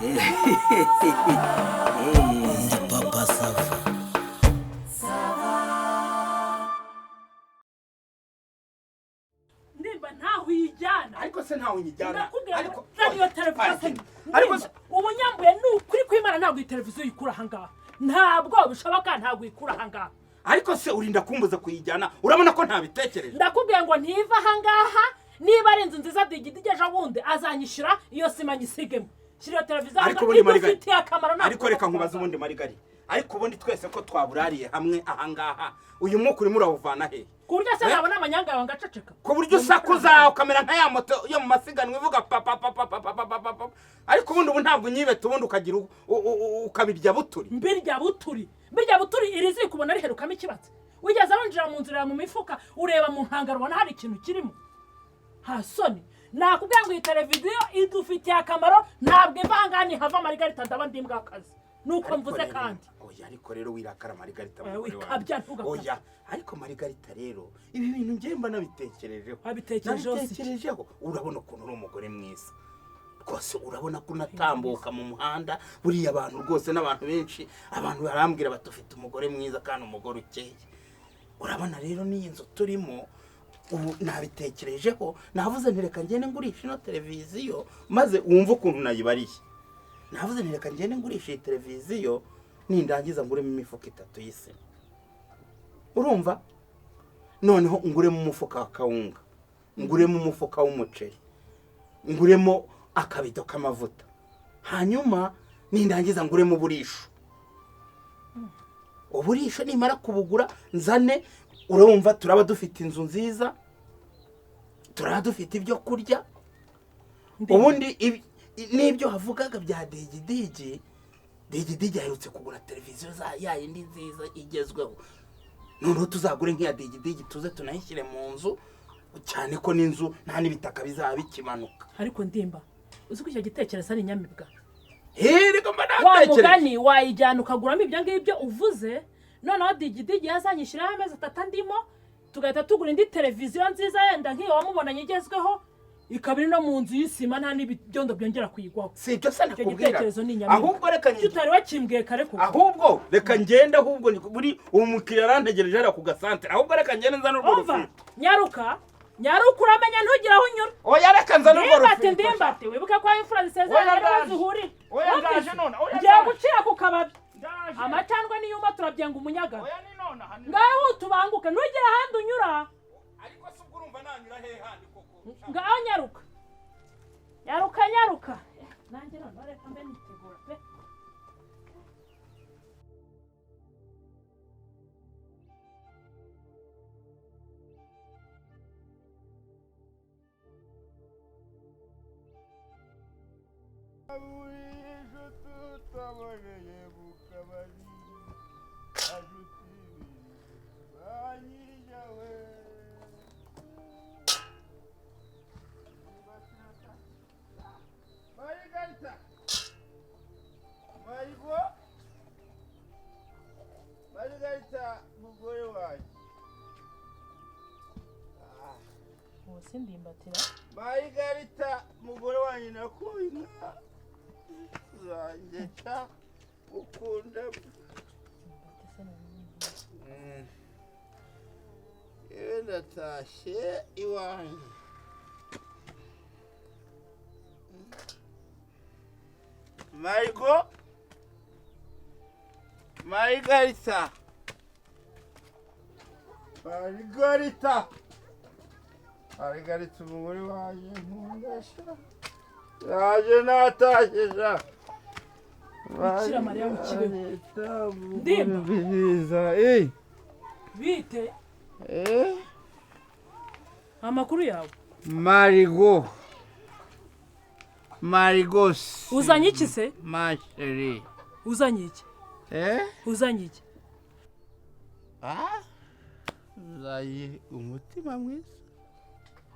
Ndi Papa Sava. Ndimba, ntaho uyijyana. Ariko se ntawe unyijyana? Ndakubwira Ariko ngo zana iyo televiziyo se. Ariko se Ndimba, ubu nyambuye ni ukuri kw'Imana, ntabwo iyi televiziyo uyikura ahangaha, ntabwo bishoboka, ntabwo uyikura ahangaha. Ariko se urinda kumbuza kuyijyana? Urabona ko ntabitekereje. Ndakubwiye ngo ntiva ahangaha. Niba ari inzu nziza, Digidigi ejo bundi azanyishyura iyo sima nyisigemo. Shyira iyo televiziyo Ariko ahangaha. ubundi Marigari, Idufitiye akamaro, ntabwo ariko reka nkubaze ubundi, Marigari, ariko ubundi twese ko twaburariye hamwe ahangaha, uyu mwuka urimo urawuvana he? Ku buryo se Eh? nabona amanyanga yawe ngaceceka? Ku buryo usakuza ukamera nka ya moto yo mu masiganwa ivuga papa papa papa papa papa. Ariko ubundi ubu ntabwo unyibeta, ubundi ukagira ukabirya buturi. Mbirya buturi, mbirya buturi? Iri ziko ubona riherukamo ikibatsi? Wigeze winjira mu nzira mu mifuka, ureba mu nkangara, ubona hari ikintu kirimo? Nta soni! Nakubwira ngo iyi televiziyo idufitiye akamaro, ntabwo iva ahangaha. Nihava, Marigarita, ndaba ndi imbwakazi, nuko Ariko mvuze. Kandi Oya, ariko rero wirakara, Marigarita, Oya, mugore wikabya, wanjye. ntugakabye. Oya, ariko Marigarita, rero ibi bintu njye mba nabitekerejeho. Wabitekerejeho si iki? Nabitekerejeho. Urabona ukuntu uri umugore mwiza rwose, urabona ko unatambuka mu muhanda buriya abantu rwose n'abantu benshi, abantu barambwira bati: "Ufite umugore mwiza kandi umugore ukeye." Urabona rero n'iyi nzu turimo ubu, nabitekerejeho, navuze nti: "Reka ngende ngurisha ino televiziyo." Maze wumve ukuntu nayibariye. Navuze nti: "Reka ngende ngurisha iyi televiziyo, nindangiza nguremo imifuka itatu y'isima." Urumva, noneho nguremo umufuka wa kawunga, nguremo umufuka w'umuceri, nguremo akabido k'amavuta, hanyuma nindangiza nguremo uburisho. Uburisho nimara kubugura nzane, urumva turaba dufite inzu nziza, turaba dufite ibyo kurya. Ubundi n'ibyo wavugaga bya Digidigi, Digidigi aherutse kugura televiziyo za ya yindi nziza igezweho. Noneho tuzagure nk'iya Digidigi, tuze tunayishyire mu nzu, cyane ko n'inzu nta n'ibitaka bizaba bikimanuka. Ariko Ndimba, uzi ko icyo gitekerezo ari inyamibwa? Hirwa mba Wa natekereje. mugani wayijyana ukaguramo ibyo ngibyo uvuze, noneho Digidigi yazanyishyiraho amezi 3 andimo, tugahita tugura indi televiziyo nziza, yenda nk'iyo wamubonanye igezweho, ikaba iri no mu nzu y'isima, nta n'ibyondo byongera kuyigwaho. Si ibyo se Icyo nakubwira? gitekerezo ni inyamibwa. Ahubwo reka Icyo utari wakimbwiye kare koko? Ahubwo reka ngende, ahubwo ni buri uwo mukiriya arantegereje hariya ku gasantere. Ahubwo reka ngende nzane urwo Umva. rufito. Nyaruka, nyaruka, uramenya ntugire aho unyura. Oya, reka nzane urwo Ndimbati, rufito. Ndimbati, wibuke ko aho imfura Oya, zisezeranye niho ndaje. zihurira. Oya, ndaje Wumvise? none, oya, Ngiye ndaje. gucira ku kababi. Ndaje. Amacandwe niyuma turabyenga umunyagara. Oya, ni nonaha, ni Ngaho utubanguke, ntugire ahandi unyura. Ariko se ubwo urumva nanyura hehe handi koko? Ngaho nyaruka, nyaruka, nyaruka. Nanjye noneho reka mbe nitegura pe. Ejo tutaboneye mu kabari banyijawe. Marigarita, Marigo, Marigarita, mugore wanjye. Ubu sindimbatira. Marigarita, mugore wanjye, nakuye inka zanjye ca ukunda. Yewe, ndatashye iwanjye. Marigo, Marigarita, Marigarita, Marigarita, umugore wanjye nkunda sha, yaje, natashye sha. Bikira Mariya ukibeho. Marigarita, Ndimba. mwiza eh. Bite? Eh. Amakuru yawe? Marigo, Marigo. Uzanye iki se? Ma chérie. Uzanye iki? Eh. Uzanye iki? Ah, uzaye umutima mwiza.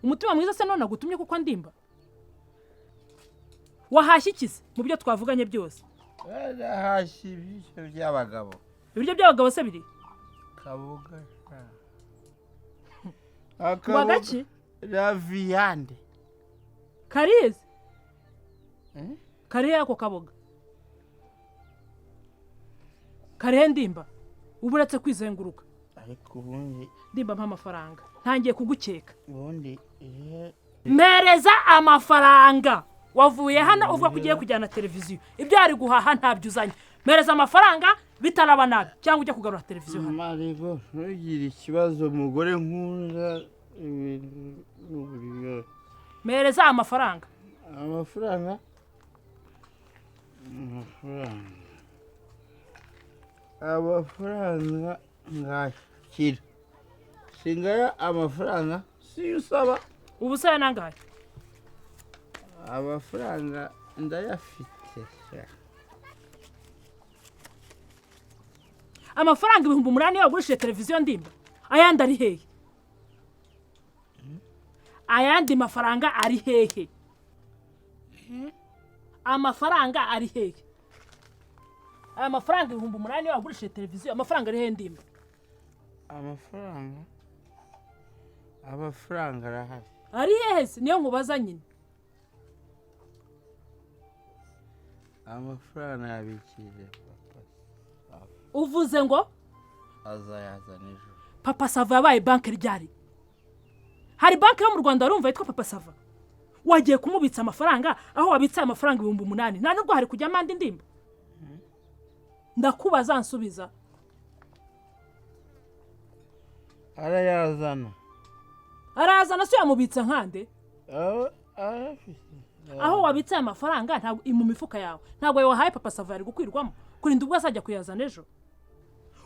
Umutima mwiza se none agutumye kuko? Ndimba, wahashye iki se mu byo twavuganye byose? Barahashye ibiryo by'abagabo. Ibiryo by'abagabo se biri? Kaboga. Ngo agaki? La viande. Karizi. Eh? Karihe ako kaboga? Karihe Ndimba? Uba uretse kwizenguruka. Ariko ubundi Ndimba, mpa amafaranga, ntangiye kugukeka. Ubundi ihe? Mpereza amafaranga. Wavuye hano uvuga ko ugiye kujyana televiziyo, ibyo yari guhaha ntabyo uzanye. Mpereza amafaranga bitaraba nabi, cyangwa ujya kugarura televiziyo hano. Marigo, ntugire ikibazo, umugore nkunda ibintu n'uburyohe. Mpereza amafaranga. Amafaranga, amafaranga, amafaranga ngakira, singaya amafaranga siyo usaba. Ubu se nangahe? Amafaranga ndayafite sha. Amafaranga 8000 iyo wagurishije televiziyo, Ndimba, ayandi ari hehe? Ayandi mafaranga ari hehe? Amafaranga ari hehe? Aya mafaranga 8000 iyo wagurishije televiziyo, amafaranga ari hehe, Ndimba? Amafaranga, amafaranga arahari. Ari hehe se? Niyo nkubaza nyine. Amafaranga yabikije papa. Uvuze ngo? Azayazana ejo. Papa Sava yabaye banki ryari? Hari banki yo mu Rwanda warumva yitwa Papa Sava? Wagiye kumubitsa amafaranga, aho wabitse aya mafaranga 8000 nta nubwo hari kujyamo andi? Ndimba, ndakubaza, nsubiza. Arayazana. Arazana se yamubitsa nkande? Arayafite. Aho wabitse aya mafaranga, ntabwo mu mifuka yawe, ntabwo ayo wahaye Papa Sava yari gukwirwamo kurinda ubwo azajya kuyazana ejo?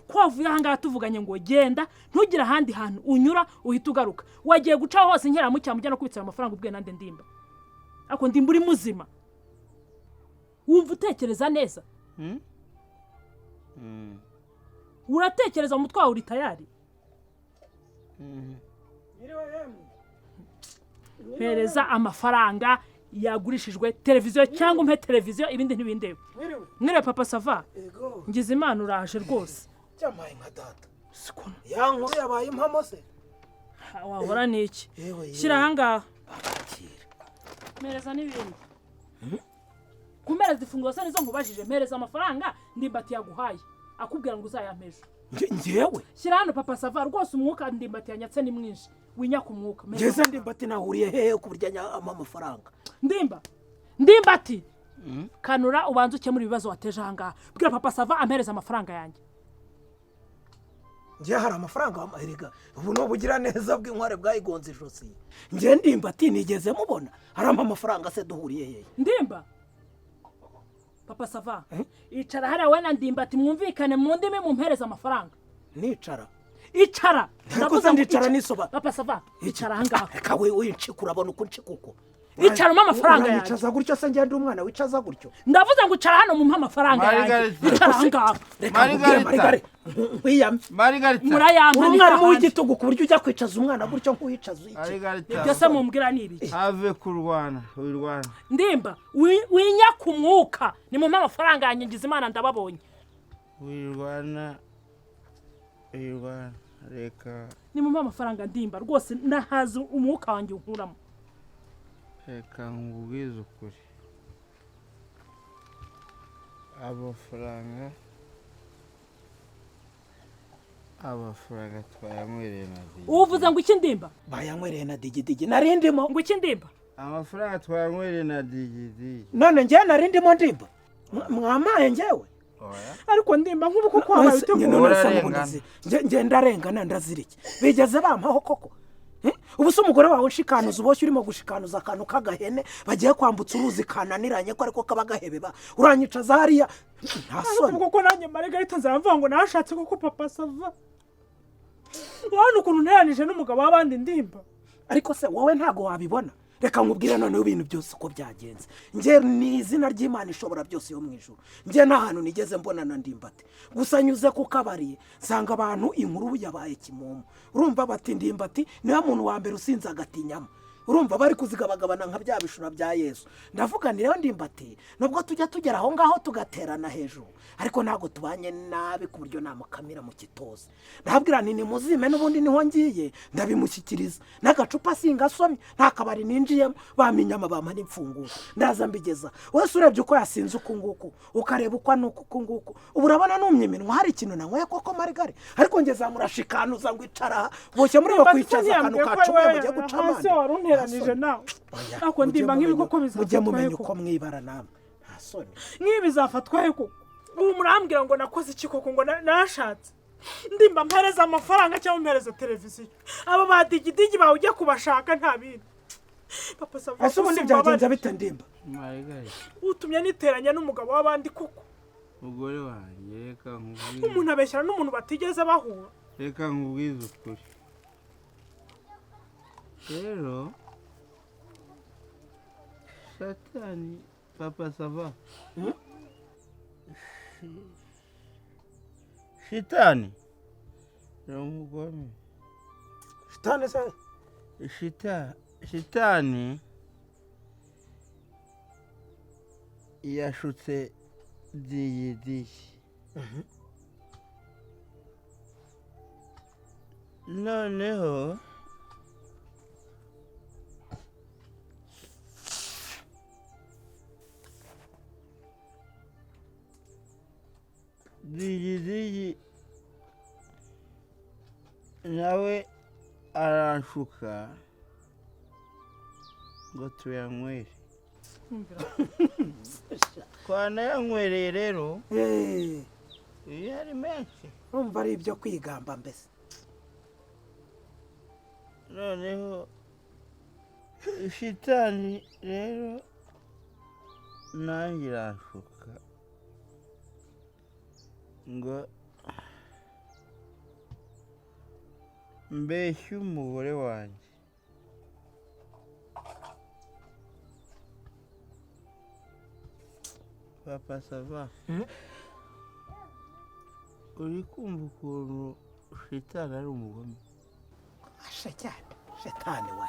Ko wavuye ahangaha tuvuganye ngo genda, ntugire ahandi hantu unyura, uhita ugaruka, wagiye gucaho hose nkeramucyamo ujya no kubitsa ayo mafaranga ubwe nande? Ndimba, ariko Ndimba, uri muzima? Wumva utekereza neza? Hmm? Mm. Uratekereza mu mutwe wawe, uri tayari? Mm. Mpereza amafaranga yagurishijwe televiziyo cyangwa umpe televiziyo, ibindi ntibindebe. Mwiriwe. Mwiriwe, Papa Sava. Ego. Ngize Imana uraje rwose. Cyamaye nka data. Siko. Ya nkuru yabaye impamo se? Wahora n'iki? Yewe, yewe. Shyira ahangaha. Akira. Mpereza n'ibindi. Kumpereza ifunguro se nizo nkubajije? Mpereza amafaranga Ndimbati yaguhaye, akubwira ngo uzayampe ejo. Njyewe? Shyira hano, Papa Sava. Rwose umwuka Ndimbati yanyatse ni mwinshi, winyaka umwuka. Mpereza Ngeze amafaranga. Ndimbati nahuriye hehe ku buryo ampa amafaranga? Ndimba, Ndimbati, kanura ubanze ukemura ibibazo wateje ahangaha. Bwira Papa Sava ampereza amafaranga yanjye. Njye hari amafaranga wamuherega? Ubu ni ubugira neza bw'inkware bwayigonze ijosi. Njye Ndimbati nigeze mubona arampa amafaranga se? Duhuriye hehe? Ndimba, Papa Sava, icara hariya we na Ndimbati mwumvikane mu ndimi, mumpereze amafaranga. Nicara? Icara. Ariko Ndavuze se ngo ndicara icara. nisoba? Papa Sava, icara ahangaha. Reka we, wincika, urabona uko ncika uko? Icara umpe amafaranga yanjye. Uranyicaza gutyo se? Ngende umwana wicaza gutyo? Ndavuze ngo icara hano mumpe amafaranga yanjye. Margarita. Icara ahangaha. Reka nkubwire. Margarita. Marigare, nkwiyame. Margarita. Murayampa. Uri Ni umwarimu hahandi. w'igitugu ku buryo ujya kwicaza umwana gutyo nk'uwicaza iki? Margarita. Ibyo se mumbwira ni ibiki? Have kurwana, wirwana. Ndimba, winyaka umwuka, nimumpe amafaranga yanjye. Ngize Imana ndababonye. Wirwana, wirwana, reka. Nimumpe amafaranga, Ndimba, rwose nahaze umwuka wanjye unkuramo. Reka nkubwize ukuri, amafaranga, amafaranga twayanywereye na Digi. Uvuze ngo iki, Ndimba? Bayanywereye na Digidigi, nari ndimo. Ngo iki, Ndimba? Amafaranga twayanywereye na Digidigi. None njyewe nari ndimo, Ndimba? Mwamaye njyewe? Oya. Ariko Ndimba, nk'ubu kuko wabaye None se- uteguye. none se Urarengana. ngo njye ndarengana? Ndazira iki? Bigeze bampaho koko? Eh? Ubu se umugore wawe ushikanuza, uboshye urimo gushikanuza akantu k'agahene bagiye kwambutsa uruzi kananiranye, ko ariko kaba gahebeba, uranyicaza hariya, nta soni? Ubwo ko nanjye Margarita nzamvuga ngo nashatse koko. Papa Sava, urabona ukuntu nteranije n'umugabo w'abandi, Ndimba? Ariko se wowe ntabwo wabibona? Reka nkubwire noneho ibintu byose uko byagenze. Njye ni izina ry'Imana ishobora byose yo mu ijuru, njye nta hantu nigeze mbona na Ndimbati. Gusa nyuze ku kabari nsanga abantu inkuru yabaye kimomo, urumva, bati Ndimbati niwe muntu wa mbere usinze agatinyamo. Urumva bari kuzigabagabana nka bya bishura bya Yesu. Ndavuga nti rero Ndimbati, nubwo tujya tugera aho ngaho tugaterana hejuru, ariko ntabwo tubanye nabi ku buryo namukamira mu kitoze. Ndabwira nti nimuzime n'ubundi niho ngiye, ndabimushyikiriza. N'agacupa singasomye, nta kabari ninjiyemo, bampa inyama bampa n'imfunguzo. Ndaza mbigeza. Wese urebye uko yasinze uku nguku, ukareba uko anuka uku nguku, ubu urabona numye iminwa hari ikintu nanyweye koko marigare. Ariko ngeze murashikanuza ngo icara, boshye muri bakwicaza akantu kacuye mugiye guca amande. Hasi warunteranije nawe. Ako ndimba nk'ibi koko mujye bizafatwa mumenya he uko koko? mwibara namwe. Nta soni. Nk'ibi bizafatwa he koko? Ubu murambwira ngo nakoze iki koko ngo nashatse? Ndimba mpereza amafaranga cyangwa mpereza televiziyo. Aba ba digidigi bawe ujya kubashaka nta bindi. Papa Sava, Ese ubundi byagenze bite Ndimba? Marigari, utumye niteranya n'umugabo w'abandi koko. mugore wanjye, reka nkubwize. Umuntu abeshyira n'umuntu batigeze bahura. Reka nkubwize ukuri. Rero Satani, Papa Sava, Shitani ni umugome. Shitani se? Shitani yashutse Digidigi. Noneho Digidigi nawe aranshuka ngo tuyanywere. Twanayanywereye rero iyo ari menshi. Urumva ari ibyo kwigamba mbese. Noneho shitani rero nanjye iranshuka ngo mbeshye umugore wanjye. Papa Sava, uri kumva ukuntu shitani ari umugome? Asha cyane, shitani we.